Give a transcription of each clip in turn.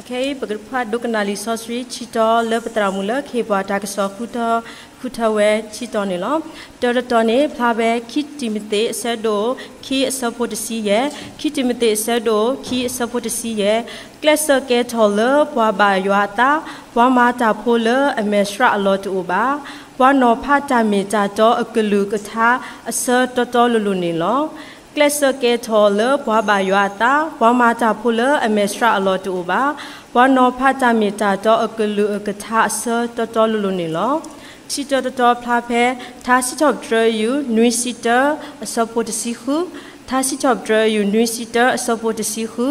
ခဲအံၤ ပကဖးဒိကနၣ်လံာ်စီဆှံခံတီၤလၢပသရၣ်မုၣ်လၢကဟ့ၣ်ပှၤတၢ်ကစီၣ်ဃုထၢ, ဃုထၢဝဲခံတီၤန့ၣ်လီၤ. တၢတတီၤန့ၣ် ဖျါဖဲခံတံၤမသ့း အဆၢဒိၣ်ခံ အဆၢဖိတဆံယဲၢ်, ခံတံၤမသ့း အဆၢဒိၣ်ခံ အဆၢဖိတဆံယဲၢ်, ကျဲးစၢးကဲထီၣ်လၢပှၤဘၣ်ယွၤအသး, ပှၤမၤတၢ်ဖိလၢအမဲာ်ဆှးအလီၢ်တအိၣ်ဘၣ်. ပှၤနီၤဖးတၢ်မ့ၢ်တၢ်တီအကလုၢ်အကထါ အဆၢတီတီလိၤလိၤန့ၣ်လီၤ. ကျဲးစၢးကဲထီၣ်လၢပှၤဘၣ်ယွၤအသး, ပှၤမၤတၢ်ဖိလၢအမဲာ်ဆှးအလီၢ်တအိၣ်ဘၣ်, ပှၤနီၤဖးတၢ်မ့ၢ်တၢ်တီအကလုၢ်အကထါအဆၢတီတီလိၤလိၤန့ၣ်လီၤ. ခံတၢတတီၤဖျါဖဲ ထါစံးထီၣ်ပတြၢၤ ယူၢ် နွံဆံတၢ အဆၢဖိတဆံဃု, ထါစံးထီၣ်ပတြၢၤ ယူၢ် နွံဆံတၢ အဆၢဖိတဆံဃု,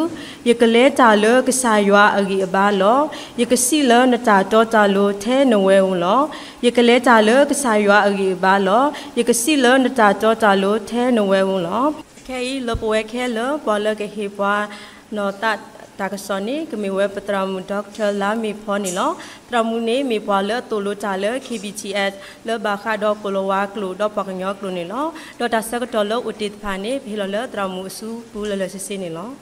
ယကလဲၤတၢ်လၢကစၢ်ယွၤအဂံၢ်အဘါလီၤ. ယကစံးလၢနတၢ်တီတၢ်လိၤထဲနဝဲဧိၤလီၤ. ယကလဲၤတၢ်လၢကစၢ်ယွၤအဂံၢ်အဘါလီၤ. ယကစံးလၢနတၢ်တီတၢ်လိၤထဲနဝဲဧိၤလီၤ. ခဲအံၤ လၢပဝဲခဲလၢာ် ပှၤလၢကဟ့ၣ်ပှၤနီၢ်သးတၢ်ကစီၣ်န့ၣ် ကမ့ၢ်ဝဲပသရၣ်မုၣ် ဒီကထၢၣ် လါမ့ၢ်ဖီန့ၣ်လီၤ. သရၣ်မုၣ်န့ၣ် မ့ၢ်ပှၤလၢအသိၣ်လိတၢ်လၢ ခ့ဘံၣ်ထံၣ်အဲး လၢဘၣ်ဃးဒီးကိၣ်လၤဝါကျိာ်ဒီးပှၤကညီကျိာ်န့ၣ်လီၤ. ဒီးတၢ်ဆၢကတီၢ်လၢအိၣ်တ့ၢ်တဖၣ်န့ၣ် ပဟ့ၣ်လီၤလၢသရၣ်မုၣ်အစုပူၤလၢာ်လၢာ်ဆ့ဆ့န့ၣ်လီၤ.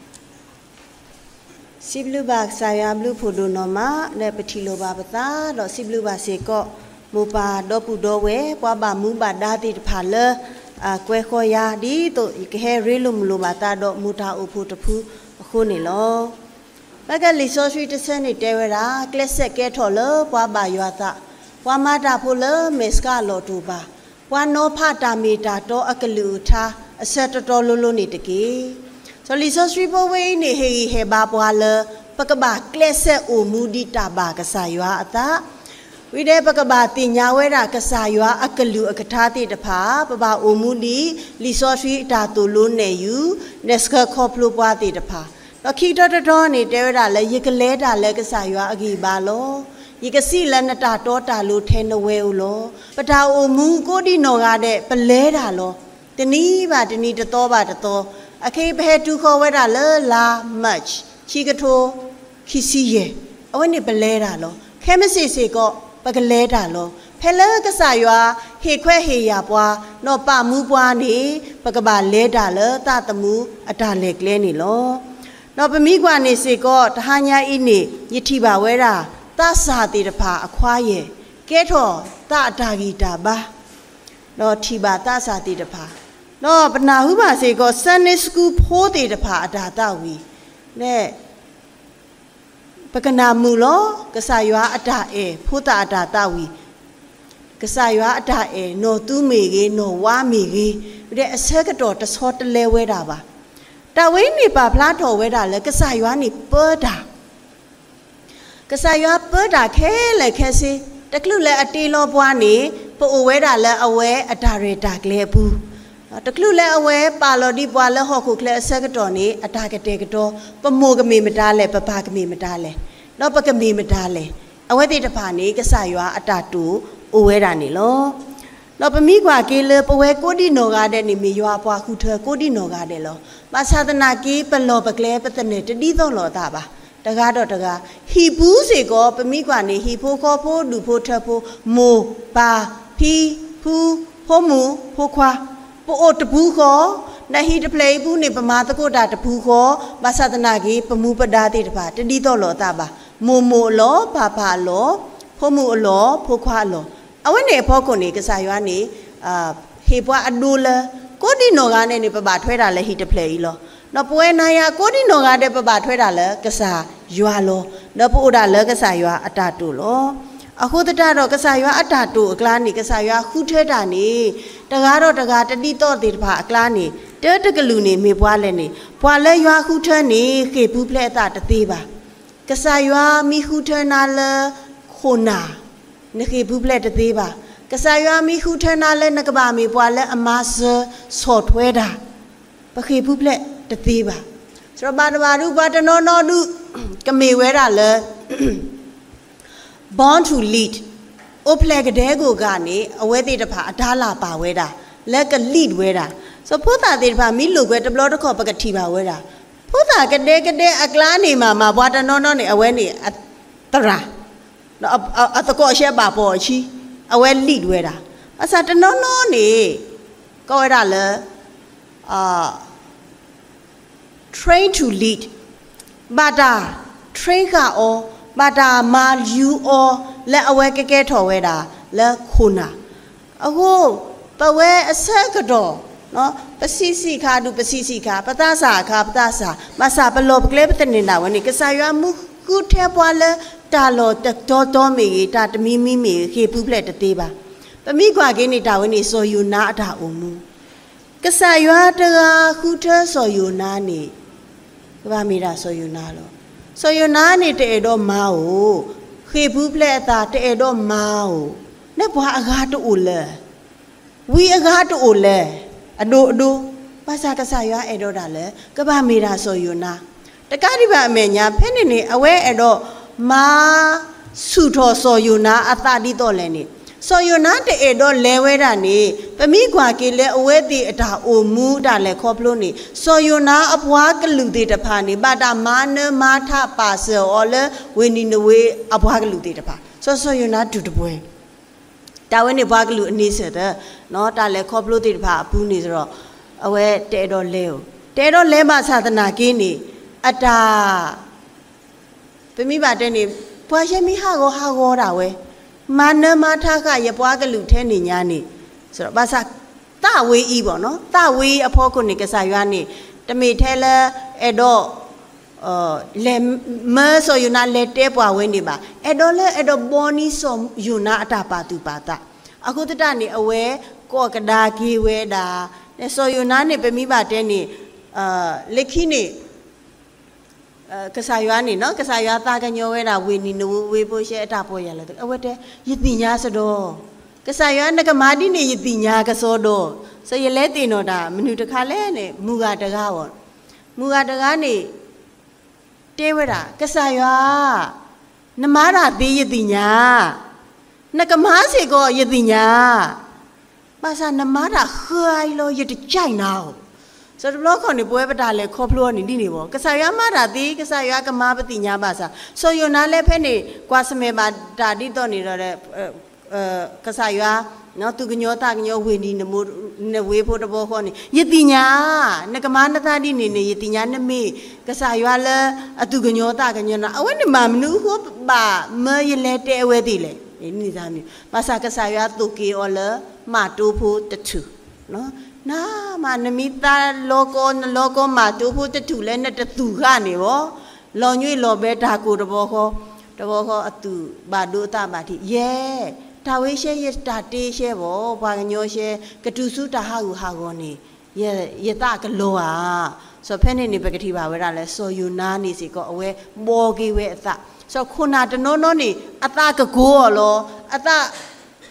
စံးဘျုးဘၣ်ကစၢ်ယွၤဘျုးဖှိၣ်ဒိၣ်နီၢ်မး လၢပထံၣ်လိာ်ဘၣ်ပသး ဒီးစံးဘျုးဘၣ်စ့ၢ်ကီး မိၢ်ပၢ်ဒီပုၢ်ဒီဝဲၢ် ပှၤဘၣ်မူဘၣ်ဒါသ့ၣ်တဖၣ်လၢ အကွဲဃီယၤ ဒ်သိးယကဟဲရ့လိာ်မုာ်လိာ်ဘၣ်သးဒီးမိၢ်တၢ်အိၣ်ဖှိၣ်တဖုအဃိန့ၣ်လီၤ. ဘၣ်ကလံာ်စီဆှံတဆၢန့ၣ်တဲဝဲဒၣ် ကျဲးစၢးကဲထီၣ်လၢပှၤဘၣ်ယွၤသး, ပှၤမၤတၢ်ဖိလၢမဲာ်ဆှးအလီၢ်တအိၣ်ဘၣ်, ပှၤနီၤဖးတၢ်မ့ၢ်တၢ်တီအကလုၢ်အကထါ အဆၢတီတီလိၤလိၤန့ၣ်တက့ၢ်. စီၤလံာ်စီဆှံဖိဝဲအံၤန့ၣ် ဟ့ၣ်ဂံၢ်ဟ့ၣ်ဘါပှၤလၢ ပကဘၣ်ကျဲးစၢးအိၣ်မူဒ်တၢ်ဘၣ်ကစၢ်ယွၤအသး ဝံၤဒီးပကဘၣ်သ့ၣ်ညါဝဲဒၣ်ကစၢ်ယွၤအကလုၢ်အကထါသ့ၣ်တဖၣ်, ပဘၣ်အိၣ်မူဒ်လံာ်စီဆှံအတၢ်သိၣ်လိနဲၣ်ယုာ် နဲၣ်ဆှၢခီဖျိပှၤသ့ၣ်တဖၣ်, ဒီးခံကတၢၢ်တတီၤန့ၣ် တဲဝဲဒၣ်လၢ ယကလဲၤတၢ်လၢကစၢ်ယွၤအဂံၢ်ဘါလီၤ. ယကစံးလၢနတၢ်တီတၢ်လိၤထဲနဝဲဧိၤလီၤ. ပတၢ်အိၣ်မူကိးဒံနီၢ်ဂၤဒဲး ပလဲၤတၢ်လီၤ. တနံၤဘၣ်တနံၤ တသီဘၣ်တသီ, အခဲအံၤပဟဲတုၤဃီၤဝဲဒၣ်လၢလါ March ခံကထိခံဆံယဲၢ်, အဝဲန့ၣ်ပလဲၤတၢ်လီၤ. ခဲမုၢ်ဆ့ၣ်စ့ၢ်ကီး ပကလဲၤတၢ်လီၤ. ဖဲလၢကစၢ်ယွၤဟ့ၣ်ခွဲးဟ့ၣ်ယာ်ပှၤ ဒီးပာ်မူပှၤန့ၣ် ပကဘၣ်လဲၤတၢ်လၢသးသမူအတၢ်လဲၤကျဲန့ၣ်လီၤ. ဒီးပမံကွၢ်န့ၣ်စ့ၢ်ကီး တဟါညါအံၤန့ၣ် ယထံၣ်ဘၣ်ဝဲဒၣ် သးစၢ်သ့ၣ်တဖၣ်အခွါယဲၢ် ကဲထီၣ်သးအတၢ်ဂံၢ်တၢ်ဘါ ဒီးထံၣ်ဘၣ်သးစၢ်သ့ၣ်တဖၣ်, ဒီးပနၢ်ဟူဘၣ်စ့ၢ်ကီး Sunday School ဖိသ့ၣ်တဖၣ်အတၢ်သးဝံၣ်, ပကနၢ်မုာ်လီၤ. ကစၢ်ယွၤအတၢ်အဲၣ် ဖိသၣ်အတၢ်သးဝံၣ်, ကစၢ်ယွၤအတၢ်အဲၣ် နီၢ်သူမ့ၢ်ဂ့ၤ နီၢ်ဝါမ့ၢ်ဂ့ၤ, ဒီးအဆၢကတီၢ်တဆီတလဲဝဲဒၣ်ဘၣ်. တၢ်ဝဲအံၤန့ၣ်ပာ်ဖျါထီၣ်ဝဲဒၣ်လၢ ကစၢ်ယွၤန့ၣ်ပၢတၢ် ကစၢ်ယွၤပၢတၢ်ခဲလၢာ်ခဲဆ့, တချုးလၢအတ့လီၤပှၤန့ၣ် ပအိၣ်ဝဲဒၣ်လၢအဝဲအတၢ်ရဲၣ်တၢ်ကျဲၤအပူၤ, တချုးလၢအဝဲပာ်လီၤဒံးပှၤလၢဟီၣ်ခိၣ်ချၢအဆၢကတီၢ်န့ၣ် အတၢ်ကတဲာ်ကတီၤ, ပမိၢ်ကမ့ၢ်မတၤလဲၣ်, ပပၢ်ကမ့ၢ်မတၤလဲၣ်, ဒီးပကမ့ၢ်မတၤလဲၣ်, အဝဲသ့ၣ်တဖၣ်န့ၣ် ကစၢ်ယွၤအတၢ်တိာ်အိၣ်ဝဲဒၣ်န့ၣ်လီၤ. ဒီးပမံကွၢ်က့ၤလၢပဝဲကိးဒံနီၢ်ဂၤဒဲးန့ၣ် မ့ၢ်ယွၤအပှၤဃုထၢကိးဒံနီၢ်ဂၤဒဲးလီၤ. ဘၣ်ဆၣ်သနာ်က့ ပလီၢ်ပကျဲ ပသနၢၣ်တဒ်သိးလိာ်အသးဘၣ်. တဂၤဒီးတဂၤ, ဟံၣ်ပူၤစ့ၢ်ကီး ပမံကွၢ်န့ၣ် ဟံၣ်ဖိဃီဖိ ဒူၣ်ဖိထၢဖိ, မိၢ်ပၢ်ဖံဖု ဖိမုၣ်ဖိခွါ, ပအိၣ်တပူၤဃီ, ဒီးဟံၣ်တဖျၢၣ်အံၤပူၤန့ၣ် ပမၤသကိးတၢ်တပူၤဃီ, ဘၣ်ဆၣ်သနာ်က့ ပမူပဒါသ့ၣ်တဖၣ် တဒ်သိးလိာ်အသးဘၣ်. မိၢ်မိၢ်အလီၢ်, ပၢ်ပၢ်အလီၢ်, ဖိမုၣ်အလီၢ်, ဖိခွါအလီၢ်, အဝဲန့ၣ်အဖီခိၣ်န့ၣ် ကစၢ်ယွၤန့ၣ် ဟ့ၣ်ပှၤအဒိလၢ ကိးဒံနီၢ်ဂၤဒဲးန့ၣ် ပဘၣ်ထွဲတၢ်လၢဟံၣ်တဖျၢၣ်အံၤလီၤ. ဒီးပဝဲနၤယၤကိးဒံနီၢ်ဂၤဒဲး ပဘၣ်ထွဲတၢ်လၢကစၢ်ယွၤလီၤ. ဒီးပအိၣ်ဒၣ်လၢကစၢ်ယွၤအတၢ်တိာ်လီၤ. အဃိသတးဒီး ကစၢ်ယွၤအတၢ်တိာ်အကျါန့ၣ် ကစၢ်ယွၤဃုထၢတၢ်န့ၣ် တဂၤဒီးတဂၤ တဒ်သိးသ့ၣ်တဖၣ်အကျါန့ၣ် တၢတကလုာ်န့ၣ် မ့ၢ်ပှၤလဲၣ်န့ၣ် ပှၤလၢယွၤဃုထၢန့ၣ် ဃ့ၢ်ပူၤဖျဲးအသးတသ့ဘၣ်. ကစၢ်ယွၤမ့ၢ်ဃုထၢနၤလၢခိၣ်နၢ် နဃ့ၢ်ပူၤဖျဲးတသ့ဘၣ်. ကစၢ်ယွၤမ့ၢ်ဃုထၢနၤလၢနကဘၣ်မ့ၢ်ပှၤလၢအမၤစၢၤဆီၣ်ထွဲတၢ်, ပဃ့ၢ်ပူၤဖျဲးတသ့ဘၣ်. စရီပၤတဘၣ်ဒုး ပှၤတနီၤနီၤဒုး ကမ့ၢ်ဝဲဒၣ်လၢ born to lead, အိၣ်ဖျဲၣ်ကဒဲကအိၣ်ဂၤန့ၣ် အဝဲသ့ၣ်တဖၣ်အတၢ်လၢ်ပာ်ဝဲဒၣ် လၢက lead ဝဲဒၣ်. စီၤဖိသၣ်သ့ၣ်တဖၣ်မ့ၢ်လိာ်ကွဲတဘျီတခီၣ် ပကထံၣ်ဘၣ်ဝဲဒၣ် ဖိသၣ်ကဒဲကဒဲအကျါန့ၣ်မး မ့ၢ်ပှၤတနီၤနီၤန့ၣ် အဝဲန့ၣ်အသရၣ် အသကိးအဆှဲဘၣ်ပိာ်အခံ အဝဲ lead ဝဲဒၣ်. ဘၣ်ဆၣ်တနီၤနီၤန့ၣ် ကိးဝဲဒၣ်လၢ train to lead, ဘၣ်တၢ် train ဃာ်အီၤ, ဘၣ်တၢ်မၤယူၤအီၤ လၢအဝဲကကဲထီၣ်ဝဲဒၣ်လၢခိၣ်နၢ်. အဃိ ပဝဲအဆၢကတီၢ် ပဆံးဆံးခါဒုး ပဆံးဆံးခါ, ပသးစၢ်အခါ ပသးစၢ်, ဘၣ်ဆၣ်ပလီၢ်ပကျဲပသန့ၤဒၣ်ဝဲန့ၣ် ကစၢ်ယွၤမူဃုထၢပှၤလၢတၢ်လီၢ်တတီတီမ့ၢ်ဂ့ၤ, တၢ်တမံၤမံၤမ့ၢ်ဂ့ၤ, ဃ့ၢ်ပူၤဖျဲးတသ့ဘၣ်. ပမ့ၢ်ကွၢ်က့ၤန့ၣ် တၢ်ဝဲန့ၣ် စီၤယိၤနါအတၢ်အိၣ်မူ ကစၢ်ယွၤတဂၤဃုထၢစီၤယိၤနါန့ၣ် ကဘၣ်မ့ၢ်ဒၣ်စီၤယိၤနါလီၤ. စီၤယိၤနါန့ၣ်တအဲၣ်ဒိးမၤဧိၤ, ဃ့ၢ်ပူၤဖျဲးအသးတအဲၣ်ဒိးမၤဧိၤ, လၢပှၤအဂၤတအိၣ်လၢၤ, ဝံအဂၤတအိၣ်လၢၤ, အဒိၣ်အဒိၣ်, ဘၣ်ဆၣ်ကစၢ်ယွၤအဲၣ်ဒိးတၢ်လၢ ကဘၣ်မ့ၢ်ဒၣ်စီၤယိၤနါ တကးဒံးဘၣ်အမဲာ်ညါ ဖဲန့ၣ်န့ၣ် အဝဲအဲၣ်ဒိးမၤဆူၣ်ထီၣ်စီၤယိၤနါအသးဒ်သိးလဲၣ်န့ၣ်, စီၤယိၤနါတအဲၣ်ဒိးလဲၤဝဲဒၣ်န့ၣ် ပမ့ၢ်ကွၢ်က့ၤလၢအဝဲသ့ၣ်အတၢ်အိၣ်မူတၢ်လဲၤခီဖျိန့ၣ် စီၤယိၤနါအပှၤကလုာ်သ့ၣ်တဖၣ်န့ၣ် ဘၣ်တၢ်မၤနၢၤမၤထးပာ်စၢၤအီၤလၢဝ့ၢ်နံၤနဝ့အပှၤကလုာ်သ့ၣ်တဖၣ်, စီၤစီၤယိၤနါတူၢ်တပှဲၤ တၢ်ဝဲန့ၣ်ပှၤကလုာ်အန့ဆၢၣ်သၢ, တၢ်လဲၤခီဖျိသ့ၣ်တဖၣ်အပူၤန့ၣ်ဒီး အဝဲတအဲၣ်ဒိးလဲၤဧိၤ, တအဲၣ်ဒိးလဲၤဘၣ်ဆၣ်သနာ်က့န့ၣ် အတၢ် ပမ့ၢ်ဘၣ်တဲန့ၣ် ပှၤယဲမ့ၢ်ဟးဂီၤဟးဂီၤဒၣ်ဝဲ, မၤနၢၤမၤထးဃာ်ယပှၤကလုာ်ထဲန့ၣ်ညါန့ၣ်, ဘၣ်ဆၣ် သးဝ့အံၤဘၣ်နီၤ, သးဝ့အံၤအဖီခိၣ်န့ၣ် ကစၢ်ယွၤန့ၣ် တမ့ၢ်ထဲလၢအဲၣ်ဒိး လဲၤမၢစီၤယိၤနါလဲၤတဲပှၤဝဲန့ၣ်ဘၣ်, အဲၣ်ဒိးလၢအဲၣ်ဒိးဘှီန့ၢ်စီၤယိၤနါအတၢ်ပာ်သူၣ်ပာ်သး, အဃိသတးန့ၣ် အဝဲကိးကဒါက့ၤဝဲဒၣ်, စီၤယိၤနါန့ၣ် ပမ့ၢ်ဘၣ်တဲန့ၣ် လၢခံန့ၣ် ကစၢ်ယွၤန့ၣ်နီၤ, ကစၢ်ယွၤသးကညီၤဝဲဒၣ်ဝ့ၢ်နံၤနဝ့ဖိရှဲအတၢ်ပီၢ်ယၢ်လီၤ, အဝဲတဲ ယသ့ၣ်ညါစ့ၢ်ကီး, ကစၢ်ယွၤနကမၤဒ်န့ၣ်ယသ့ၣ်ညါကစီဒီ, စီၤယလဲၤသ့ၣ်နီၣ်တၢ် မနုၤတခါလဲၣ်န့ၣ် မုၢ်ဂၤတဂၤအီၤ, မုၢ်ဂၤတဂၤန့ၣ် တဲဝဲဒၣ် ကစၢ်ယွၤ နမၤတၢ်သ့ယသ့ၣ်ညါ, နကမၤစ့ၢ်ကီးယသ့ၣ်ညါ, ဘၣ်ဆၣ်နမၤတၢ်ဃၢအံၤလီၤ ယတကၠဲးနၤအီၤ, စီၤတဘျီခီန့ၣ် ပဝဲပတၢ်လဲၤခီဖျိအီၤန့ၣ်ဒ်န့ၣ်ဘၣ်, ကစၢ်ယွၤမၤတၢ်သ့ ကစၢ်ယွၤကမၤပသ့ၣ်ညါဘၣ်ဆၣ် စီၤယိၤနါလၢဖဲန့ၣ် ကွၢ်ဆၢၣ်မဲာ်ဘၣ်တၢ်ဒ်သိးန့ၣ်ဒီး ကစၢ်ယွၤ သူၣ်ကညီၤသးကညီၤဝ့ၢ်နံၤနဝ့ဖိတဘျီဃီန့ၣ် ယသ့ၣ်ညါ, နကမၤနသးဒ်န့ၣ်န့ၣ် ယသ့ၣ်ညါ နမ့ၢ်ကစၢ်ယွၤလၢအသူၣ်ကညီၤသးကညီၤနၤ, အဝဲန့ၣ်မ့ၢ်မနုၤအဃိဘၣ်မၢယလဲၤတဲအဝဲသ့ၣ်လဲၣ်, ဘၣ်ဆၣ်ကစၢ်ယွၤသိၣ်က့ၤအီၤလၢမၤတိဖိတထူၣ်, နမ့ၢ်သးလီကီနလီကီမၤတိဖိတထူၣ်လၢနတသူၣ်ဃာ်န့ၣ်ဘၣ်, လီၤညွံးလီၤဘဲတၢ်ကိၢ်တဘျီဃီ, တဘျီဃီအသူၣ်ဘၣ်ဒိသးဘၣ်ထံး ယဲ တၢ်ဝဲရှဲယတၢ်တ့ရှဲဘၣ်, ပှၤကညီရှဲ ကတုၤဆူတၢ်ဟးဂူာ်ဟးဂီၤန့ၣ် ယသးကလီၤဧါ. စီၤဖဲန့ၣ်န့ၣ် ပကထံၣ်ဘၣ်ဝဲဒၣ်လၢ စီၤယိၤနါန့ၣ်စ့ၢ်ကီး အဝဲဘှီက့ၤဝဲအသး, စီၤခိၣ်နၢ်တနီၤနီၤန့ၣ် အသးကကိၤအီၤလီၤ, အသး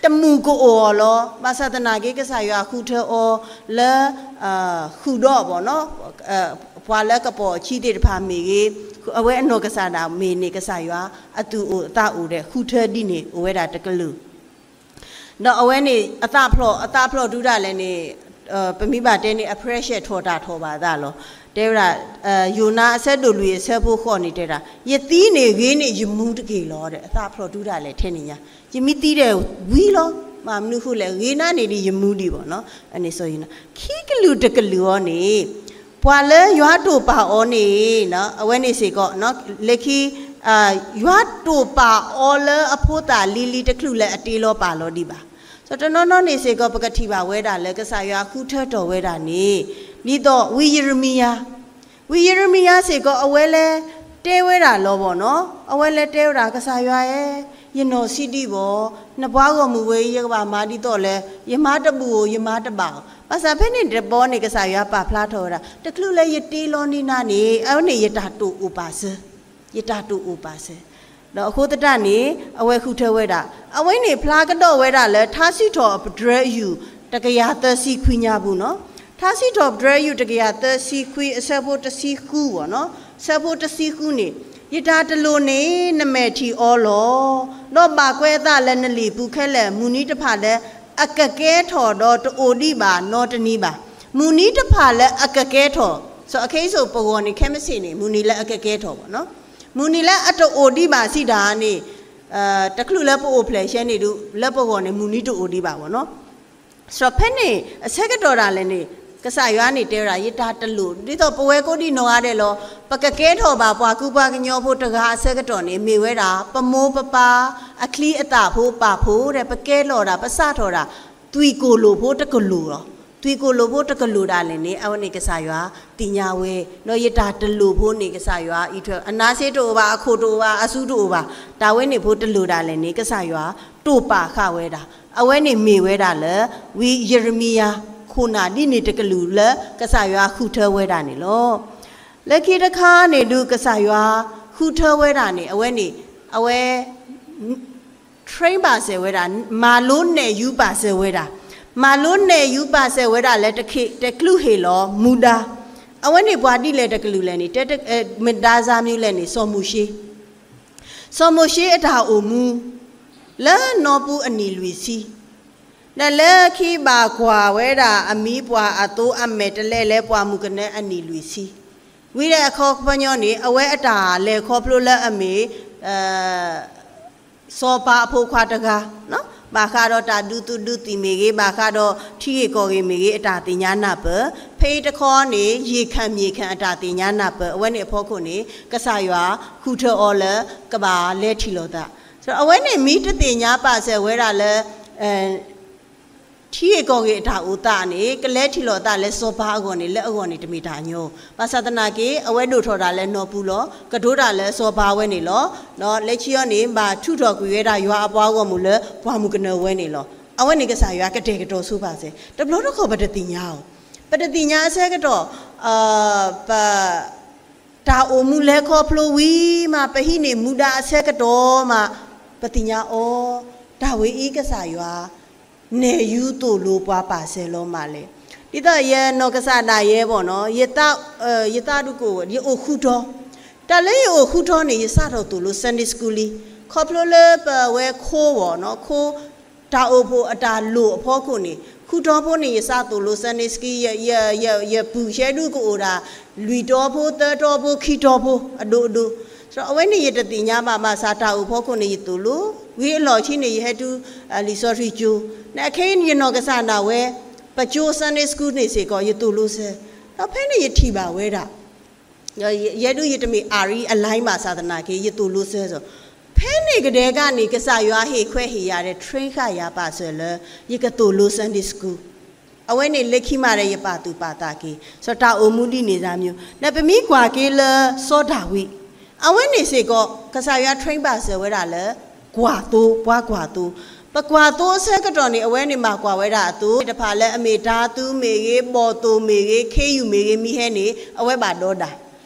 တမုာ်ကအိၣ်အီၤလီၤ, ဘၣ်ဆၣ်သနာ်က့ ကစၢ်ယွၤဃုထၢအီၤလၢ ဃုာ်ဒီးဘၣ်နီၤ ပှၤလၢကပိာ်အခံသ့ၣ်တဖၣ်မ့ၢ်ဂ့ၤ, အဝဲအနီၢ်ကစၢ်ဒၣ်မ့ၢ်န့ၣ် ကစၢ်ယွၤအသူၣ်အိၣ်အသးအိၣ်ဒီး ဃုထၢဒ်န့ၣ်အိၣ်ဝဲဒၣ်တကလုာ်, ဒီးအဝဲန့ၣ် အသးဖျိး အသးဖျိးတုၤဒၣ်လဲာ်န့ၣ် ပမ့ၢ်ဘၣ်တဲန့ၣ် အ pressure ထီၣ်တၢ်ထီၣ်ဘၣ်အသးလီၤ. တဲဝဲဒၣ် ယိၤနါအဆၢဒိၣ်လွံၢ်အဆၢဖိဃိးန့ၣ်တဲဒၣ် ယသံန့ၣ်ဂ့ၤန့ၢ်ယမူတက့ၢ်လီၤ. အသးဖျိးတုၤဒၣ်လဲာ်ထဲန့ၣ်ညါ ယမ့ၢ်သံဒီးဝံၤလီၤ. မ့ၢ်မနုၤအဃိလဲၣ် ဂ့ၤနါန့ၢ်ဒံးယမူဒံးဘၣ်နီၤ. အန့ၣ်စီၤယိၤနါ ခံကလုာ်တကလုာ်အီၤန့ၣ် ပှၤလၢယွၤတိာ်ပာ်အီၤန့ၣ် အဝဲန့ၣ်စ့ၢ်ကီး လၢခံ ယွၤတိာ်ပာ်အီၤလၢအဖိသၣ်လံၤလံၤတချုးလၢအတ့လီၤပာ်လီၤဒံးဘၣ်. စီၤတနီၤနီၤန့ၣ်စ့ၢ်ကီး ပကထံၣ်ဘၣ်ဝဲဒၣ်လၢကစၢ်ယွၤဃုထၢထီၣ်ဝဲဒၣ်န့ၣ် ဒ်သိးဝံယံးရမံယၤ ဝံယံးရမံယၤစ့ၢ်ကီး အဝဲလဲၤတဲဝဲဒၣ်လီၤဘၣ်နီၤ. အဝဲလဲၤတဲဝဲဒၣ် ကစၢ်ယွၤဧၢ, ယနီၢ်ဆံးဒံးဘၣ်, နပှၤဂီၢ်မုၢ်ဝဲအံၤ ယကဘၣ်မၤဒ်သိးလဲၣ်, ယမၤတဘူၣ်ဧိၤ ယမၤတဘၣ်ဧိၤ. ဘၣ်ဆၣ်ဖဲန့ၣ်တဘျီန့ၣ် ကစၢ်ယွၤပာ်ဖျါထီၣ်ဝဲဒၣ် တချုးလၢယတ့လီၤန့ၢ်နၤန့ၣ် အဝဲန့ၣ်ယတၢ်တိာ်အိၣ်ပာ်စၢၤ, ယတၢ်တိာ်အိၣ်ပာ်စၢၤ ဒီးအဃိသတးန့ၣ် အဝဲဃုထၢဝဲဒၣ် အဝဲန့ၣ်ဖျါကဒီးဝဲဒၣ်လၢ ထါစံးထီၣ်ပတြၢၤယုၢ် တကယၤသၢဆံခွံညါပူၤနီၤ. ထါစံးထီၣ်ပတြၢၤယုၢ် တကယၤသၢဆံခွံ အဆၢဖိတဆံဃုဘၣ်နီၤ. ဆၢဖိတဆံဃုန့ၣ် ယတၢ်တလိၣ်န့ၣ် နမဲာ်ထံၣ်အီၤလီၤ. ဒီးဘၣ်ကွဲးအသးလၢနလံာ်ပူၤခဲလၢာ် မုၢ်နံၤတဖၣ်လၢအကကဲထီၣ်ဒီးတအိၣ်ဒံးဘၣ်နီတနံၤဘၣ်. မုၢ်နံၤတဖၣ်လၢအကကဲထီၣ်, စီၤအခဲအံၤစိာ်ပဂီၢ်န့ၣ် ခဲမုၢ်ဆ့ၣ်န့ၣ် မုၢ်နံၤလၢအကကဲထီၣ်ဘၣ်နီၤ. မုၢ်နံၤလၢအတအိၣ်ဒံးဘၣ်စံးဒၣ်န့ၣ် တချုးလၢပအိၣ်ဖျဲၣ်ဆဲန့ၣ်ဒုး လၢပဂီၢ်န့ၣ် မုၢ်နံၤတအိၣ်ဒံးဘၣ်ဘၣ်နီၤ. စီၤဖဲန့ၣ် အဆၢကတီၢ်ဒၣ်လဲာ်န့ၣ် ကစၢ်ယွၤန့ၣ်တဲဝဲဒၣ် ယတၢ်တလိၣ် ဒ်သိးပဝဲကိးဒံးနီၢ်ဂၤဒဲးလီၤ. ပကကဲထီၣ်ဘၣ်ပှၤကူပှၤကညီဖိတဂၤအဆၢကတီၢ်န့ၣ် မ့ၢ်ဝဲဒၣ် ပမိၢ်ပပၢ်အချံအသၣ်ဖိပာ်ဖှိၣ်ဒီး ပကဲထီၣ်ဒၣ် ပစးထီၣ်ဒၣ် သွံၣ်ကိၣ်လိၣ်ဖိတကလုာ်လီၤ. သွံၣ်ကိၣ်လိၣ်ဖိတကလုာ်ဒၣ်လဲာ်န့ၣ် အဝဲန့ၣ်ကစၢ်ယွၤသ့ၣ်ညါဝဲ, ဒီးယတၢ်တလိၣ်ဖိန့ၣ် ကစၢ်ယွၤအံးထွဲ အနါစ့တအိၣ်ဘၣ်, အခိၣ်တအိၣ်ဘၣ်, အစုတအိၣ်ဘၣ်, တၢ်ဝဲန့ၣ်ဖိတလိၣ်ဒၣ်လဲာ်န့ၣ် ကစၢ်ယွၤတိာ်ပာ်ဃာ်ဝဲဒၣ်. အဝဲန့ၣ်မ့ၢ်ဝဲဒၣ်လၢ ဝံယံးရမံယၤ ခိၣ်နၢ်ဒ်န့ၣ်တကလုာ်လၢကစၢ်ယွၤဃုထၢဝဲဒၣ်န့ၣ်လီၤ. လၢခံတခါန့ၣ်ဒုး ကစၢ်ယွၤဃုထၢဝဲဒၣ်န့ၣ် အဝဲန့ၣ် အဝဲ train ဘၣ်စၢၤဝဲဒၣ်, မၤလိနဲၣ်ယူပာ်စၢၤဝဲဒၣ်, မၤလိနဲၣ်ယူပာ်စၢၤဝဲဒၣ်လၢ တချုးဟ့ၣ်လီၤမူဒါ. အဝဲန့ၣ်ပှၤဒ်လဲၣ်တကလုာ်လဲၣ်န့ၣ် တဲ မ့ၢ်ဒါစၢ်မနုၤလဲၣ်န့ၣ် စီၤမိၤၡ့ စီၤမိၤၡ့အတၢ်အိၣ်မူ လၢနီၢ်ပူၤအနံၣ်လွံၢ်ဆံ, ဒီးလၢခံဘၣ်ကွၢ်ဝဲဒၣ်အမံၤပှၢ်အသိအမဲာ်တလဲလၢပှၢ်မုၢ်ကနၢအနံၣ်လွံၢ်ဆံ, ဝံၤဒီးအခီပညီန့ၣ် အဝဲအတၢ်လဲၤခီဖျိလၢအမ့ၢ် စီၤပၤအဖိခွါတဂၤ, ဘၣ်ဃးဒီးတၢ်ဒုးသုးဒုးသံၣ်မ့ၢ်ဂ့ၤ, ဘၣ်ဃးဒီးထံဂ့ၢ်ကီၢ်ဂ့ၢ်မ့ၢ်ဂ့ၤ အတၢ်သ့ၣ်ညါနၢ်ပၢၢ်, ဖဲအံၤတခီန့ၣ် ယ့ၢ်ခၢၣ်မ့ၢ်ခၢၣ်အတၢ်သ့ၣ်ညါနၢ်ပၢၢ်, အဝဲန့ၣ်အဖီခိၣ်န့ၣ် ကစၢ်ယွၤဃုထၢအီၤလၢကဘၣ်လဲၤထံၣ်လိာ်သး. အဝဲန့ၣ်မ့ၢ်တသ့ၣ်ညါပာ်စၢၤဝဲဒၣ်လၢ ထံဂ့ၢ်ကီၢ်ဂ့ၢ်အတၢ်အိၣ်သးန့ၣ် ကလဲၤထံၣ်လိာ်သးလၢစီၤပၤအဂီၢ်န့ၣ် လၢအဂီၢ်န့ၣ်တမ့ၢ်တၢ်ညီ, ဘၣ်ဆၣ်သနာ်က့ အဝဲဒိၣ်ထီၣ်တၢ်လၢနီၢ်ပူၤလီၤ, ကတိၤတၢ်လၢစီၤပၤဝဲန့ၣ်လီၤ. လၢခံအီၤန့ၣ် ဘၣ်ထုးထီၣ်ကွံာ်ဝဲဒၣ်ယွၤအပှၤဂီၢ်မုၢ်လၢပှၢ်မုၢ်ကနၢဝဲန့ၣ်လီၤ. အဝဲန့ၣ်ကစၢ်ယွၤကတဲာ်ကတီၤဆိပာ်စၢၤ, တဘျီတခီၣ်ပတသ့ၣ်ညါအီၤ, ပတသ့ၣ်ညါအဆၢကတီၢ် ပ တၢ်အိၣ်မူလဲၤခီဖျိဝံၤမး ပဟံးန့ၢ်မူဒါအဆၢကတီၢ်မး ပသ့ၣ်ညါအီၤ, တၢ်ဝဲအံၤကစၢ်ယွၤ နဲၣ်ယူသိၣ်လိပှၤပာ်စၢၤလီၤမးလဲၣ်. ဒ်သိးယနီၢ်ကစၢ်ဒၣ်ယဲဘၣ်နီၤ, ယသးဒူကအိၣ် ယအိၣ်ဃုထီ, တၢ်လၢယအိၣ်ဃုထီန့ၣ် ယစးထီၣ်သိၣ်လိ Sunday School လံ, ခီဖျိလၢပဝဲခိၣ်ဘၣ်နီၤ, ခိၣ် တၢ်အိၣ်ဖှိၣ်အတၢ်လိၣ်အဖီခိၣ်န့ၣ် ဃုထီဖိန့ၣ် ယစးသိၣ်လိ Sunday School, ယပုၢ်ယဲဒုကအိၣ်ဒၣ် လွံၢ်တီဖိ သၢတီဖိ ခံတီဖိ အဒိဒိ, အဝဲန့ၣ်ယတသ့ၣ်ညါဘၣ်, ဘၣ်ဆၣ်တၢ်အိၣ်ဖီခိၣ်န့ၣ် ယသိၣ်လိ, ဝံၤအလီၢ်ခံန့ၣ် ယဟဲတုၤ လံာ်စီဆှံကၠိ, နခဲအံၤယနီၢ်ကစၢ်ဒၣ်ဝဲ ပကၠိ Sunday School န့ၣ်စ့ၢ်ကီး ယသိၣ်လိစၢၤ, ဒီးဖဲန့ၣ်ယထံၣ်ဘၣ်ဝဲဒၣ် ယဲဒုးယတမ့ၢ်အါရံအလါဘၣ်ဆၣ်သနာ်က့ ယသိၣ်လိစၢၤစီၤ, ဖဲန့ၣ်ကဒဲကန့ၣ် ကစၢ်ယွၤဟ့ၣ်ခွဲးဟ့ၣ်ယာ်ဒီး train ဃာ်ယၤပာ်စၢၤလၢ ယကသိၣ်လိ Sunday School, အဝဲန့ၣ်လၢခံမးဒီးယပာ်သူၣ်ပာ်သးက့ၤ, စီၤတၢ်အိၣ်မူဒ်န့ၣ်စၢ်မၠိ, ဒီးပမ့ၢ်ကွၢ်က့ၤလၢစီၤဒၤဝံး, အဝဲန့ၣ်စ့ၢ်ကီး ကစၢ်ယွၤ train ဘၣ်စၢၤဝဲဒၣ်လၢ ကွၢ်သိ, ပှၤကွၢ်သိ, ပကွၢ်သိအဆၢကတီၢ်န့ၣ် အဝဲန့ၣ်မၤကွၢ်ဝဲဒၣ်အသိသ့ၣ်တဖၣ်လၢအမ့ၢ်တၤသူမ့ၢ်ဂ့ၤ, ဘီၣ်သိၣ်မ့ၢ်ဂ့ၤ, ခ့ယုၢ်မ့ၢ်ဂ့ၤ, မ့ၢ်ဟဲန့ၣ် အဝဲဘၣ်ဒီးဒၣ်,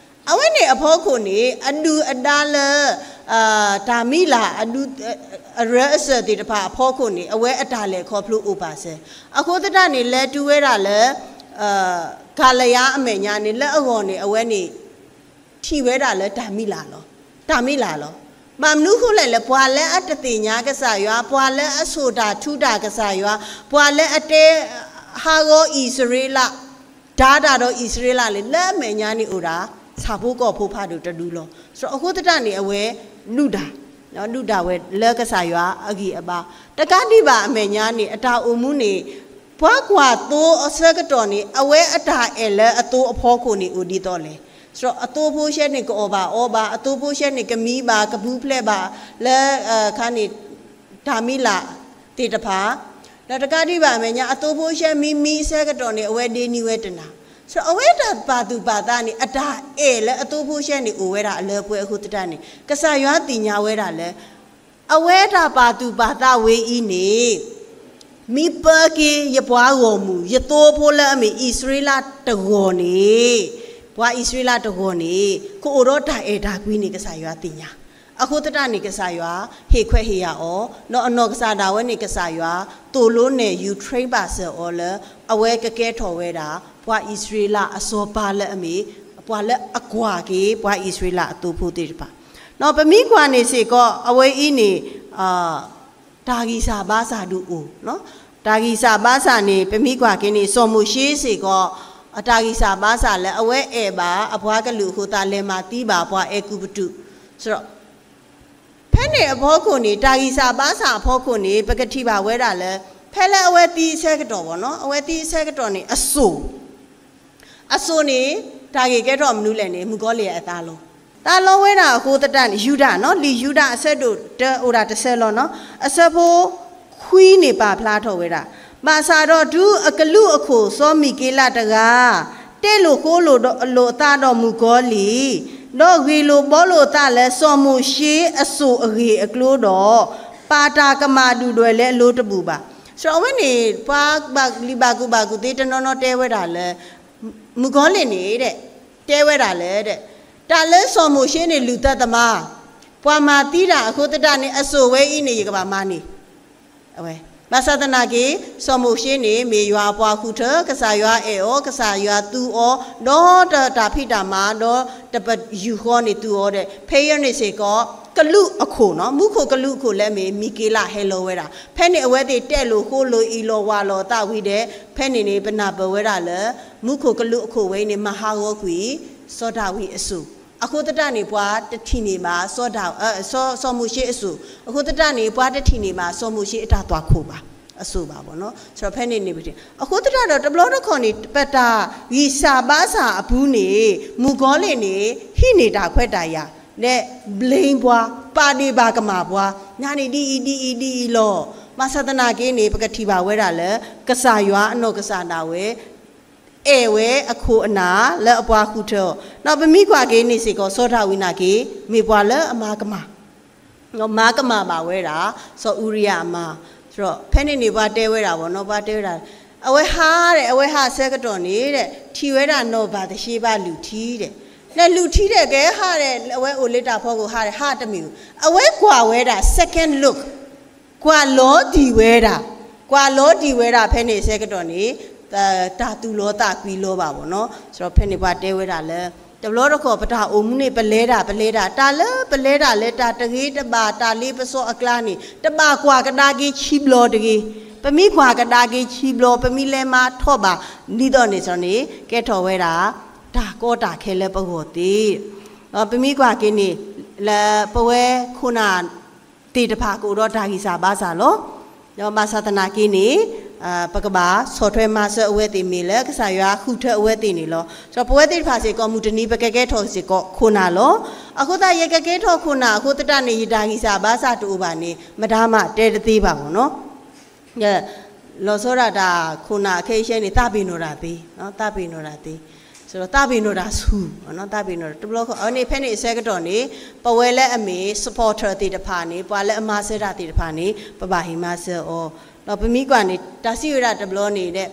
အဝဲန့ၣ်အဖီခိၣ်န့ၣ် အဒုၣ်အဒါလၢ တၢ်မံၤလၢ် အရၢအစၢၤသ့ၣ်တဖၣ်အဖီခိၣ်န့ၣ် အဝဲအတၢ်လဲၤခီဖျိအိၣ်ပာ်စၢၤ, အဃိသတးန့ၣ် လဲၤတုၤဝဲဒၣ်လၢ ကၤလယါအမဲာ်ညါန့ၣ် လၢအဂီၢ်န့ၣ် အဝဲန့ၣ် ထံၣ်ဝဲဒၣ်လၢတၢ်မံၤလၢ်လီၤ, တၢ်မံၤလၢ်လီၤ. ဘၣ်မနုၤအဃိလဲၣ်လဲၣ်, ပှၤလၢအတသ့ၣ်ညါကစၢ်ယွၤ, ပှၤလၢအဆိၣ်တၢ်ထုတၢ်ကစၢ်ယွၤ, ပှၤလၢအတဲဟးဂီၤအံၣ်စရ့လး, တၤတၢ်ဒီးအံၣ်စရ့လးလၢ လၢအမဲာ်ညါန့ၣ်အိၣ်ဒၣ် ဆၣ်ဖိကီၢ်ဖိဖးဒိၣ်တဒုလီၤ. အဃိသတးန့ၣ် အဝဲဒုၣ်ဒါ ဒုၣ်ဒါဝဲလၢကစၢ်ယွၤအဂံၢ်အဘါ, တကးဒံးဘၣ်အမဲာ်ညါန့ၣ် အတၢ်အိၣ်မူန့ၣ် ပှၤကွၢ်သိအဆၢကတီၢ်န့ၣ် အဝဲအတၢ်အဲၣ်လၢအသိအဖီခိၣ်န့ၣ်အိၣ်ဒ်သိးလဲၣ်. အသိဖိဆဲန့ၣ် ကအီၣ်ဘၣ်အီဘၣ်, အသိဖိဆဲန့ၣ် ကမံဘၣ် ကပူၤဖျဲးဘၣ် လၢ ခါန့ၣ် တၢ်မံၤလၢ်သ့ၣ်တဖၣ်, ဒီးတကးဒံးဘၣ်အမဲာ်ညါ အသိဖိဆဲမံမံအဆၢကတီၢ်န့ၣ် အဝဲဒ့နံၤဝဲတနၤ, အဝဲတၢ်ပာ်သူၣ်ပာ်သးန့ၣ် အတၢ်အဲၣ်လၢအသိဖိဆဲန့ၣ် အိၣ်ဝဲဒၣ်အလၢပှဲၤအဃိသတးန့ၣ် ကစၢ်ယွၤသ့ၣ်ညါဝဲဒၣ်လၢ အဝဲတၢ်ပာ်သူၣ်ပာ်သးဝဲအံၤန့ၣ် မ့ၢ်ပၢက့ၤယပှၤဂီၢ်မုၢ် ယသိဖိလၢအမ့ၢ်အံၣ်စရ့လးတဂီၢ်န့ၣ်, ပှၤအံၣ်စရ့လးတဂီၢ်န့ၣ် ကအိၣ်ဒီးတၢ်အဲၣ်တၢ်ကွံန့ၣ် ကစၢ်ယွၤသ့ၣ်ညါ, အဃိသတးန့ၣ် ကစၢ်ယွၤဟ့ၣ်ခွဲးဟ့ၣ်ယာ်အီၤ, ဒီးအနီၢ်ကစၢ်ဒၣ်ဝဲန့ၣ် ကစၢ်ယွၤသိၣ်လိနဲၣ်ယူ train ဘၣ်စၢၤအီၤလၢ အဝဲကကဲထီၣ်ဝဲဒၣ် ပှၤအံၣ်စရ့လးအစီၤပၤလၢအမ့ၢ် ပှၤလၢအကွၢ်က့ၤ ပှၤအံၣ်စရ့လးအသိဖိသ့ၣ်တဖၣ်, ဒီးပမ့ၢ်ကွၢ်န့ၣ်စ့ၢ်ကီး အဝဲအံၤန့ၣ် တၢ်ဂံၢ်စၢ်ဘါစၢ်ဒုးအိၣ်, တၢ်ဂံၢ်စၢ်ဘါစၢ်န့ၣ် ပမ့ၢ်ကွၢ်က့ၤန့ၣ် စီၤမိၤၡ့စ့ၢ်ကီး အတၢ်ဂံၢ်စၢ်ဘါစၢ်လၢအဝဲအဲၣ်ဘၣ်အပှၤကလုာ်အဃိသတး လဲၤမၤသံဘၣ်ပှၤအဲၤကူပတူး, ဖဲန့ၣ်အဖီခိၣ်န့ၣ် တၢ်ဂံၢ်စၢ်ဘါစၢ်အဖီခိၣ်န့ၣ် ပကထံၣ်ဘၣ်ဝဲဒၣ်လၢ ဖဲလၢအဝဲသံအဆၢကတီၢ်ဘၣ်နီၤ, အဝဲသံအဆၢကတီၢ်န့ၣ် အစိၣ် အစိၣ်န့ၣ် တၢ်ဂ့ၢ်ကဲထီၣ်မနုၤလဲၣ်န့ၣ် မုၣ်ကီၤလံၢ်အသးလီၤ. သးလီဝဲဒၣ်အဃိသတးန့ၣ် ယူဒၤနီၤ လံာ်ယူဒၤအဆၢဒိၣ်တၢ အိၣ်ဒၣ်တဆၢလီၤနီၤ အဆၢဖိခွံန့ၣ် ပာ်ဖျါထီၣ်ဝဲဒၣ်, ဘၣ်ဆၣ်ဒီးတုၤအကလူးအခိၣ်စီၤမံၤက့လးတဂၤ တဲလိာ်ဃိလိာ်သးဒီးမုၣ်ကီၤလံၢ်, ဒီးဂ့ၢ်လိာ်ဘှီလိာ်သးလၢစီၤမိၤၡ့အစိၣ်အဂ့ၢ်အကျိၤဒီး ပာ်တၢ်ကမၣ်ဒုၣ်ဒွဲၣ်လၢအလိၤတဘူၣ်ဘၣ်. အဝဲန့ၣ် ပှၤလံာ်ဘၣ်ကူၣ်ဘၣ်ကူၣ်သ့တနီၤနီၤတဲဝဲဒၣ်လၢ မုၣ်ကီၤလံၢ်န့ၣ် တဲဝဲဒၣ်လၢ တၢ်လၢစီၤမိၤၡ့န့ၣ် လုၢ်သၢသမါ, ပှၤမၤသံတၢ်အဃိသတးန့ၣ် အစိၣ်ဝဲအံၤန့ၣ် ယကဘၣ်မၤန့ၢ် ဘၣ်ဆၣ်သနာ်က့ စီၤမိၤၡ့န့ၣ် မ့ၢ်ယွၤအပှၤဃုထၢ, ကစၢ်ယွၤအဲၣ်အီၤ, ကစၢ်ယွၤသူအီၤ, ဒီးတၢ်ဖံးတၢ်မၤ, ဒီးတပယူာ်ဃီန့ၣ်သူအီၤဒီး ဖဲအံၤန့ၣ်စ့ၢ်ကီး ကလူးအခိၣ်နီၤ, မူခိၣ်ကလူးအခိၣ်လၢအမ့ၢ်မံၤက့လးဟဲလီၤဝဲဒၣ်, ဖဲန့ၣ်အဝဲသ့ၣ်တဲလိာ်ဃိလိာ်အံၤလီၤဝၤလီၤသးဝံၤဒီး ဖဲန့ၣ်န့ၣ် ပနၢ်ပၢၢ်ဝဲဒၣ်လၢ မူခိၣ်ကလူးအခိၣ်ဝဲအံၤန့ၣ် မၤဟးဂီၤကွံာ် စီၤဒၤဝံးအစိၣ်, အဃိသတးန့ၣ် ပှၤတထံၣ်န့ၢ်ဘၣ် စီၤဒၤ, စီၤ, စီၤမိၤၡ့အစိၣ်, အဃိသတးန့ၣ် ပှၤတထံၣ်န့ၢ်ဘၣ် စီၤမိၤၡ့အတၢ်သွၣ်ခိၣ်ဘၣ်, အစိၣ်ဘၣ်ဘၣ်နီၤ. ဖဲန့ၣ်န့ၣ် အဃိသတးဒီး တဘျီတခီၣ်န့ၣ် ပတၢ်ဂံၢ်စၢ်ဘါစၢ်အပူၤန့ၣ် မုၣ်ကီၤလံၢ်န့ၣ် ဟံးန့ၢ်တၢ်ခွဲးတၢ်ယာ် ဒီး blame ပှၤ, ပာ်ဒ့ၣ်ပာ်ကမၣ်ပှၤ, နၤန့ၣ်ဒ်အံၤဒ်အံၤဒ်အံၤလီၤ. ဘၣ်ဆၣ်သနာ်က့န့ၣ် ပကထံၣ်ဘၣ်ဝဲဒၣ်လၢ ကစၢ်ယွၤအနီၢ်ကစၢ်ဒၣ်ဝဲ အဲၣ်ဝဲအခိၣ်အနၢ်လၢအပှၤဃုထၢအီၤ, ဒီးပမ့ၢ်ကွၢ်က့ၤန့ၣ်စ့ၢ်ကီး စီၤဒၤဝံးနာ်က့ မ့ၢ်ပှၤလၢအမၤကမၣ် မၤကမၣ်ဘၣ်ဝဲဒၣ် စီၤအူရံယၤအမါ, ဒီးဖဲန့ၣ်န့ၣ်ပှၤတဲဝဲဒၣ်ဘၣ်နီၤ, ပှၤတဲဝဲဒၣ်, အဝဲဟးဒီး အဝဲဟးအဆၢကတီၢ်န့ၣ်ဒီး ထံၣ်ဝဲဒၣ်နီၢ်ဘၤသရှ့ဘၤလုၢ်ထံဒီး, ဒီးလုၢ်ထံဒီးကဟးဒီး အဝဲအိၣ်လၢတၢ်ဖီခိၣ်ဟးဒီး ဟးတမ့ၢ်, အဝဲကွၢ်ဝဲဒၣ် second look, ကွၢ်လီၤတံၢ်ဝဲဒၣ်, ကွၢ်လီၤတံၢ်ဝဲဒၣ်ဖဲန့ၣ်အဆၢကတီၢ်န့ၣ် တၢ်သူၣ်လီၤသးကွံလီၤဘၣ်ဘၣ်နီၤ. ဖဲန့ၣ်ပှၤတဲဝဲဒၣ်လၢ တဘျီတခီၣ် ပတၢ်အိၣ်မူန့ၣ် ပလဲၤတၢ် ပလဲၤတၢ် တၢ်လၢပလဲၤတၢ်လၢတၢ်တဂ့ၤတဘၣ် တၢ်လ့ပစီအကျါန့ၣ် တဘၣ်ကွၢ်ကဒါက့ၤခံဘျီတဂ့ၤ, ပမ့ၢ်ကွၢ်ကဒါက့ၤခံဘျီ ပမ့ၢ်လဲၤမၤထီၣ်ဘၣ် ဒ်သိးန့ၣ်န့ၣ် ကဲထီၣ်ဝဲဒၣ် တၢ်ကီတၢ်ခဲလၢပဂီၢ်သ့, ပမ့ၢ်ကွၢ်က့ၤန့ၣ် လၢပဝဲခိၣ်နၢ် သ့ၣ်တဖၣ်ကအိၣ်ဒီးတၢ်ဂံၢ်စၢ်ဘါစၢ်လီၤ. ဒီးဘၣ်ဆၣ်သနာ်က့န့ၣ် ပကဘၣ်ဆီၣ်ထွဲမၤစၢၤအဝဲသ့ၣ်မ့ၢ်လၢ ကစၢ်ယွၤဃုထၢအဝဲသ့ၣ်န့ၣ်လီၤ. ဒီးပဝဲသ့ၣ်တဖၣ်စ့ၢ်ကီး မုၢ်တနံၤပကကဲထီၣ်စ့ၢ်ကီးခိၣ်နၢ်လီၤ. အဃိသတး ယကကဲထီၣ်ခိၣ်နၢ်အဃိသတးန့ၣ် ယတၢ်ဂံၢ်စၢ်ဘါစၢ်တအိၣ်ဘၣ်န့ၣ် မတၤမးတဲတသ့ဘၣ်ဘၣ်နီၤ. လီၤဆီဒၣ်တၢ်ခိၣ်နၢ်အခဲအံၤန့ၣ် သးပ့ၤနီၣ်တၢ်သ့, သးပ့ၤနီၣ်တၢ်သ့, သးပ့ၤနီၣ်တၢ်ဆူၣ်, သးပ့ၤနီၣ်တဘျီဃီန့ၣ် ဖဲန့ၣ်အဆၢကတီၢ်န့ၣ် ပဝဲလၢအမ့ၢ် supporter သ့ၣ်တဖၣ်န့ၣ် ပှၤလၢအမၤစၢၤတၢ်သ့ၣ်တဖၣ်န့ၣ် ပဘၣ်ဟ့ၣ်မၤစၢၤအီၤ. ဒီးပမ့ၢ်ကွၢ်န့ၣ် တၢ်စံးဝဲဒၣ်တဘျီန့ၣ်ဒီး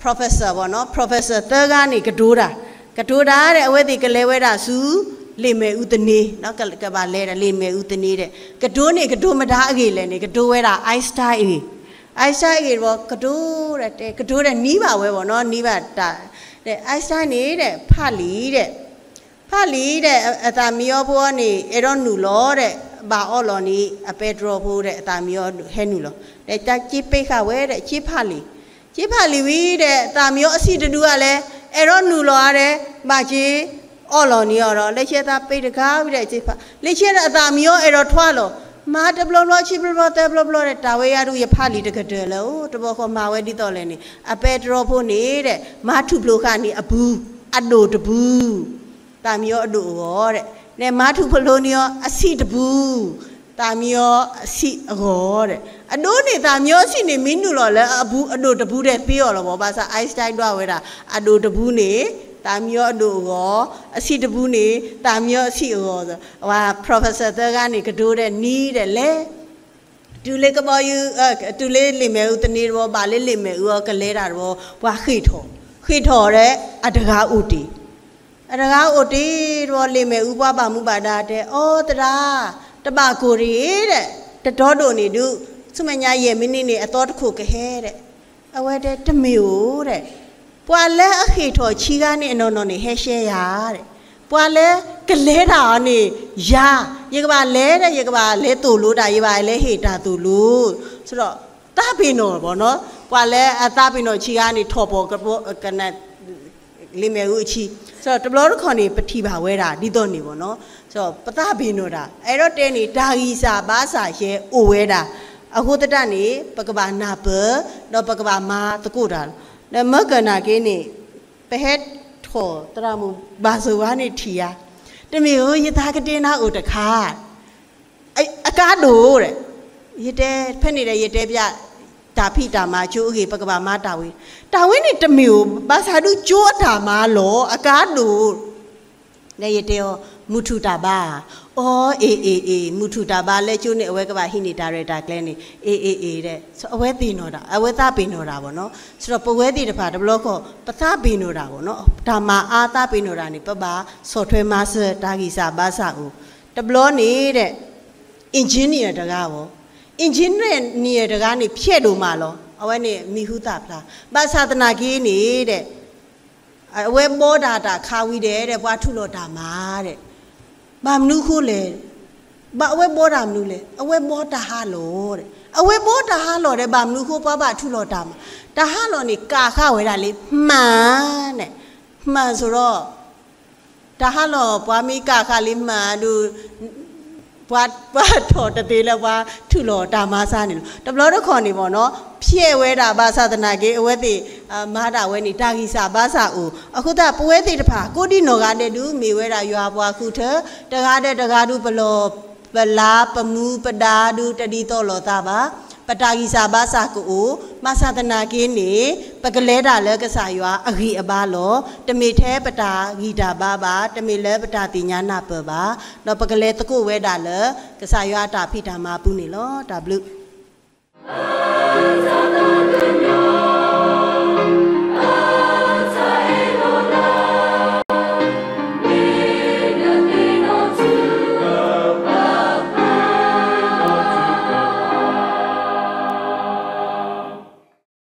professor ဘၣ်နီၤ, professor သၢဂၤန့ၣ် ကတိၤတၢ်, ကတိၤတၢ်ဒီး အဝဲသ့ၣ်ကလဲၤဝဲဒၣ်ဆူ လ့ၣ်မ့ၣ်အူသန့, ကဘၣ်လဲၤဒၣ်လ့ၣ်မ့ၣ်အူသန့ဒီး ကတိၤန့ၣ် ကတိၤမတၤအဂ့ၢ်လဲၣ်န့ၣ် ကတိၤဝဲဒၣ် Einstein အဂ့ၢ်, Einstein အဂ့ၢ်တဘျီ ကတိၤဒီးတဲ ကတိၤဒီးနံၤဘၣ်ဝဲဘၣ်နီၤ, နံၤဘၣ်တၢ်, ဒီး Einstein န့ၣ်ဒီး ဖးလံာ်ဒီး ဖးလံာ်ဒီး အသၣ်မံယီၤဖိန့ၣ် အဲၣ်ဒိးနုာ်လီၤဒီး ဘၣ်အီလီၤန့ၣ် အပဲတြီဖိဒီး အသၣ်မံယီၤဟဲနုာ်လီၤ, ဒီးတၢ်က့ၤပ့ၤဃာ်ဝဲဒီး က့ၤဖးလံာ်, က့ၤဖးလံာ်ဝံၤဒီး သၣ်မံယီၤအဆံးတဒုဧါလဲၣ်, အဲၣ်ဒိးနုာ်လီၤဧါဒီး ဘၣ်က့ၤအီလီၤန့ၢ်အီၤဒီး လၢခံအသးပ့ၤတခါဝံၤဒီး က့ၤဖး, လၢခံဒီးအသၣ်မံယီၤအဲၣ်ဒိးထွါလီၤ, မၤတဘျီဘျီ ခံဘျီဘျီ သၢဘျီဘျီဒီး တၢ်ဝဲယၤဒုး ယဖးလံာ်တကတၢၢ်လၢ အိၣ် တဘျီဃီမၤဝဲဒ်သိးလဲၣ်န့ၣ် အပဲတြီဖိန့ၣ်ဒီး မၤထူၣ်ဖျိးဃာ်န့ၢ်အပူၤ အဒိၣ်တပူၤ သၣ်မံယီၤအဒိၣ်အဂီၢ်ဒီး, ဒီးမၤထူၣ်ဖျိးန့ၢ်အီၤအဆံးတပူၤ သၣ်မံယီၤအဆံးအဂီၢ်ဒီး, အဒိန့ၣ် သၣ်မံယီၤအဆံးန့ၣ် မ့ၢ်နုာ်လီၤလၢအပူၤ အဒိၣ်တပူၤဒီးသ့အီၤလီၤဘၣ်. ဘၣ်ဆၣ် Einstein ဒွးဝဲဒၣ် အဒိၣ်တပူၤန့ၣ် သၣ်မံယီၤအဒိၣ်အဂီၢ်, အဆံးတပူၤန့ၣ် သၣ်မံယီၤအဆံးအဂီၢ်, အဝဲ professor သၢဂၤန့ၣ် ကတိၤဒီးနံၤဒီးလဲၤ တုၤလၢကဘီယူၤ, တုၤလၢလ့ၣ်မ့ၣ်အူသန့တဘျီ ဘၣ်လၢလ့ၣ်မ့ၣ်အူအကလဲၤတၢ်တဘျီ ပှၤဃ့ၢ်ထီၣ်, ဃ့ၢ်ထီၣ်ဒီး အတဂၤအိၣ်တ့ၢ်, အတဂၤအိၣ်တ့ၢ်တဘျီ လ့ၣ်မ့ၣ်အူပှၤဘၣ်မူဘၣ်ဒါတဲ အိ သရၣ်, တဘၣ်ကိၢ်တဂ့ၤဒီး တတီဒိၣ်န့ၣ်ဒုး ဆူမဲာ်ညါယဲၢ်မံးနံးန့ၣ် အသီတခိၣ်ကဟဲဒီး အဝဲတဲ တမ့ၢ်ဧိၤဒီး ပှၤလၢအဃ့ၢ်ထီၣ်ဆံးဂၤန့ၣ် အနီၢ်နီၢ်န့ၣ် ဟဲရှဲယၤဒီး ပှၤလၢကလဲၤတၢ်အီၤန့ၣ် ယၤ, ယကဘၣ်လဲၤဒီး ယကဘၣ်လဲၤသိၣ်လိတၢ်, ယဘၣ်လဲၤဟ့ၣ်တၢ်သိၣ်လိ, ဆိုတော့ သးပ့ၤနီၣ်ဘၣ်နီၤ, ပှၤလၢအသးပ့ၤနီၣ်ဆံးဂၤန့ၣ် ထီၣ်ပီၣ်က လ့ၣ်မ့ၣ်အူအဆံး, ဆိုတော့ တဘျီတခီၣ်န့ၣ် ပထံၣ်ဘၣ်ဝဲဒၣ်ဒ်သိးန့ၣ်ဘၣ်နီၤ, ပသးပ့ၤနီၣ်တၢ် အဲၣ်ဒိးတဲန့ၣ် တၢ်ဂံၢ်စၢ်ဘါစၢ်ယဲအိၣ်ဝဲဒၣ်, အဃိသတးန့ၣ် ပကဘၣ်နၢ်ပၢၢ် ဒီးပကဘၣ်မၤသကိးတၢ်လီၤ. ဒီးမၢကၢၢ်နာ်က့န့ၣ် ပဟဲထီၣ် ထီၣ်သရၣ်မုၣ်ဘၣ်ဆိၣ်ဝါန့ၣ်ထံၣ်ဧါ, တမ့ၢ်ဧၢ ယသးကတဲနၤအိၣ်တခါ, အကါဒိၣ်ဒီး, ယတဲ ဖဲန့ၣ်ဒီး ယတဲပျး တၢ်ဖံးတၢ်မၤကၠိအဂ့ၢ် ပကဘၣ်မၤတၢ်ဝဲ, တၢ်ဝဲန့ၣ်တမ့ၢ်ဧိၤ ဘၣ်ဆၣ်ဒုးကၠိအတၢ်မၤလီၤ အကါဒိၣ် ဒီးယတဲအီၤ မုၢ်ထူၣ်တၢ်ဘါဧါ, အီ အ့ၣ်အ့ၣ်အ့ၣ် မုၢ်ထူၣ်တၢ်ဘါလၢကၠိန့ၣ် အဝဲကဘၣ်ဟံးန့ၢ်တၢ်ရဲၣ်တၢ်ကျဲၤန့ၣ် အ့ၣ်အ့ၣ်အ့ၣ်ဒီး အဝဲသ့ၣ်နီၣ်တၢ် အဝဲသးပ့ၤနီၣ်တၢ်ဘၣ်နီၤ, စံးဒီးပဝဲသ့ၣ်တဖၣ်တဘျီဃီ ပသးပ့ၤနီၣ်တၢ်ဘၣ်နီၤ, တၢ်မၤအါသးပ့ၤနီၣ်တၢ်န့ၣ် ပဘၣ်ဆီၣ်ထွဲမၤစၢၤတၢ်ဂံၢ်စၢ်ဘါစၢ်အိၣ်, တဘျီန့ၣ်ဒီး engineer တဂၤဘၣ်, engineer တဂၤန့ၣ် ဖျဲးဒိၣ်မးလီၤ, အဝဲန့ၣ်မံၤဟူသၣ်ဖျါ, ဘၣ်ဆၣ်သနာ်က့န့ၣ်ဒီး အဝဲဘီတၢ်တၢ်ခါဝံၤဒီး ပှၤထူးလီၤတၢ်မၤဒီး, ဘၣ်မနုၤဃိလဲၣ်, ဘၣ်အဝဲဘီတၢ်မနုၤလဲၣ်, အဝဲဘီတၢ်ဟးလီၢ်ဒီး, အဝဲဘီတၢ်ဟးလီၢ်ဒီး ဘၣ်မနုၤဃိပှၤဘၣ်ထူးလီၤတၢ်မၤ, တၢ်ဟးလီၢ်န့ၣ် ကးဃာ်ဝဲဒၣ်လၢ မှန်, မှန် စံးဒီး တၢ်ဟးလီၢ် ပှၤမ့ၢ်ကးဃာ်လၢ မှန် ဒီး ပှၤထီၣ်တသ့လၢပှၤထူးလီၤတၢ်မၤစၢ်န့ၣ်လီၤ. တဘျီတခီၣ်န့ၣ်ဘၣ်နီၤ ဖျဲးဝဲဒၣ်ဘၣ်ဆၣ်သနာ်က့ အဝဲသ့ၣ်မၤဒၣ်ဝဲန့ၣ် တၢ်ဂံၢ်စၢ်ဘါစၢ်အိၣ်. အဃိသတး ပဝဲသ့ၣ်တဖၣ် ကိးဒံနီၢ်ဂၤဒဲးဒုး မ့ၢ်ဝဲဒၣ်ယွၤအပှၤဃုထၢ, တဂၤဒီးတဂၤဒုး ပလီၢ်ပလၤပမူပဒါဒုး တဒ်သိးလိာ်သးဘၣ်. ပတၢ်ဂံၢ်စၢ်ဘါစၢ်ကအိၣ်, ဘၣ်ဆၣ်သနာ်က့န့ၣ် ပကလဲၤတၢ်လၢကစၢ်ယွၤအဂံၢ်အဘါလီၤ. တမ့ၢ်ထဲပတၢ်ဂံၢ်တၢ်ဘါဘၣ်, တမ့ၢ်လၢပတၢ်သ့ၣ်ညါနၢ်ပၢၢ်ဘၣ်, ဒီးပကလဲၤသကိးဝဲဒၣ်လၢ ကစၢ်ယွၤအတၢ်ဖံးတၢ်မၤအပူၤန့ၣ်လီၤ. တၢ်ဘျုး